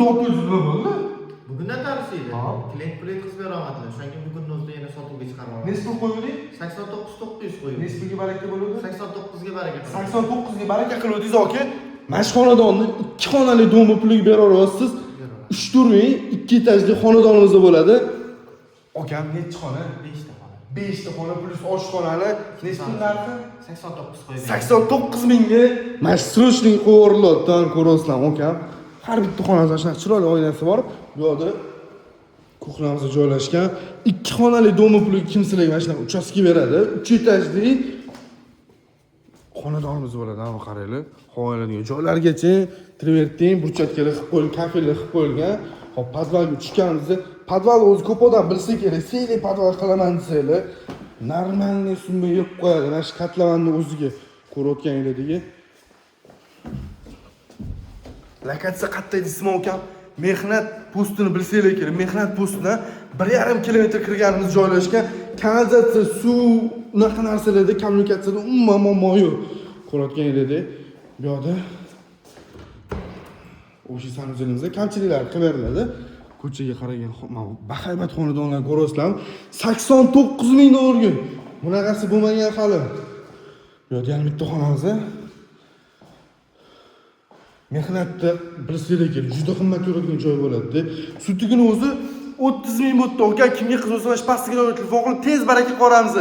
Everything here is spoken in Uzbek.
O'tib nima bo'ldi? Bugun notarius edi. Ha. Klient pul yetkazib bera olmadilar. O'shanga bugunni o'zida yana sotuvga chiqarib oldim. Nechi pul qo'yuvdik? 89 900 qo'ydim. Nechi pulga baraka bo'ladi? 89 ga baraka qildim. 89 ga baraka qiluvdingiz, aka. Mana shu xonadonni ikki xonali дом i puliga beraverasiz. 3-4 ming ikki etajli xonadonimizda bo'ladi. Akam, nechi xona? 5 ta xona. 5 ta xona plyus oshxonani nechi pul narxi? 89 qo'yib. 89 mingga mana shu срочный qo'yib yuboriladi, ko'ryapsizlar, akam. Har bitta xonasida shunaqa chiroyli oynasi bor. Bu yoqda кухня miz joylashgan. Ikki xonali дом i puliga kim sizlarga mana shunaqa uchastka beradi? Uch etajli xonadonimiz bo'ladi. Mana qaranglar, havolanadigan joylargacha travertin, burchakkalar qilib qo'yilgan, kafelar qilib qo'yilgan. Hop, podvalga tushganimizda, podval o'zi ko'p odam bilsa kerak, seyli podval qilaman desanglar, нормальный summa yeb qo'yadi mana shu kotlovanni o'ziga. Ko'rayotganinglardagi lokatsiya qayerda deysizmi, akam? Mehnat postini bilsanglar kerak. Mehnat postidan 1,5 kilometr kirganimiz joylashgan. Kanalizatsiya, suv, unaqa narsalarda, kommunikatsiyada umuman muammo yo'q. Ko'rayotganinglardek, bu yoqda o'sha санузел imizda kamchiliklar qilib beriladi. Ko'chaga qaragan mana bu bahaybat xonadonlarni ko'ryapsizlarmi? 89 ming dollarga bunaqasi bo'lmagan hali. Bu yoqda yana bitta xonamiz. Mehnatda bilsanglar kerak, juda qimmat yuradigan joy bo'ladida. Sutugini o'zi 30 ming bo'libdi, aka. Kimga qiziq bo'lsa, mana shu pastdagi nomerga telefon qilib, tez baraka qilib yuboramiz.